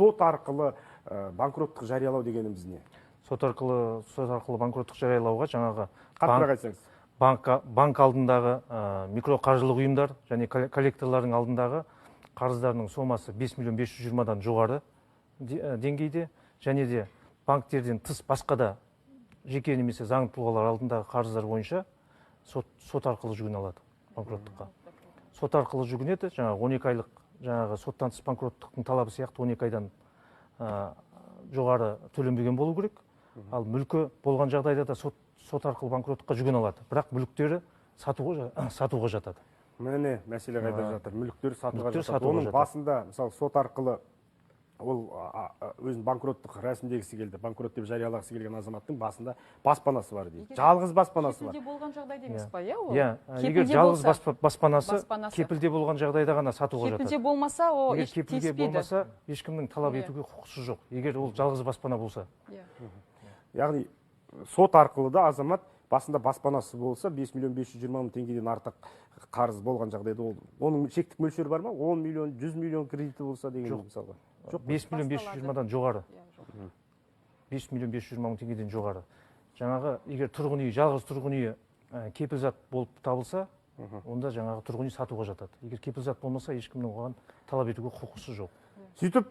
Сот арқылы банкроттық жариялау дегеніміз не? Сот арқылы банкроттық жариялауға жаңағы Қаттырақ айтсаңыз. банк алдындағы, микроқаржылық ұйымдар және коллекторлардың алдындағы қарыздарының сомасы 5 миллион 520-дан жоғары деңгейде және де банктерден тыс басқа да жеке немесе заңды тұлғалар алдындағы қарыздар бойынша сот арқылы жүгіне алады банкроттыққа. Сот арқылы жүгінеді, жаңағы 12 айлық, жаңағы соттан тыс банкроттықтың талабы сияқты 12 айдан жоғары төленбеген болу керек. Ал мүлкі болған жағдайда да сот арқылы банкроттыққа жүгіне алады, бірақ мүліктері сатуға жатады. Міне, мәселе қайда жатыр: мүліктер сатуға Мүліктер жатады. сатуға Оның жатады. басында, мысалы, сот арқылы ол өзін банкроттық рәсімдегісі келді, банкрот деп жариялағысы келген азаматтың басында баспанасы бар дейді, жалғыз баспанасы бар. Кепілде болған жағдайда емес па, иә, ол? Иә, егер Кепілде жалғыз болса, баспанасы, баспанасы. кепілде болған жағдайда ғана сатуға Кепілде жатады. болмаса, ол Егер еш кепілге тиіспейді. болмаса, ешкімнің талап етуге құқысы жоқ, егер ол жалғыз баспана болса. Яғни сот арқылы да азамат басында баспанасы болса, 5 миллион 520 мың теңгеден артық қарыз болған жағдайда, ол оның шектік мөлшері бар ма? 10 миллион, 100 миллион кредиті болса деген, Жоқ. мысалға, жоқ па? 5 миллион 520-дан жоғары. Иә, жоқ. 5 миллион 520 мың теңгеден жоғары. Жаңағы егер тұрғын үй, жалғыз тұрғын үйі кепіл зат болып табылса, онда жаңағы тұрғын үй сатуға жатады. Егер кепіл зат болмаса, ешкімнің оған талап етуге құқысы жоқ. Сөйтіп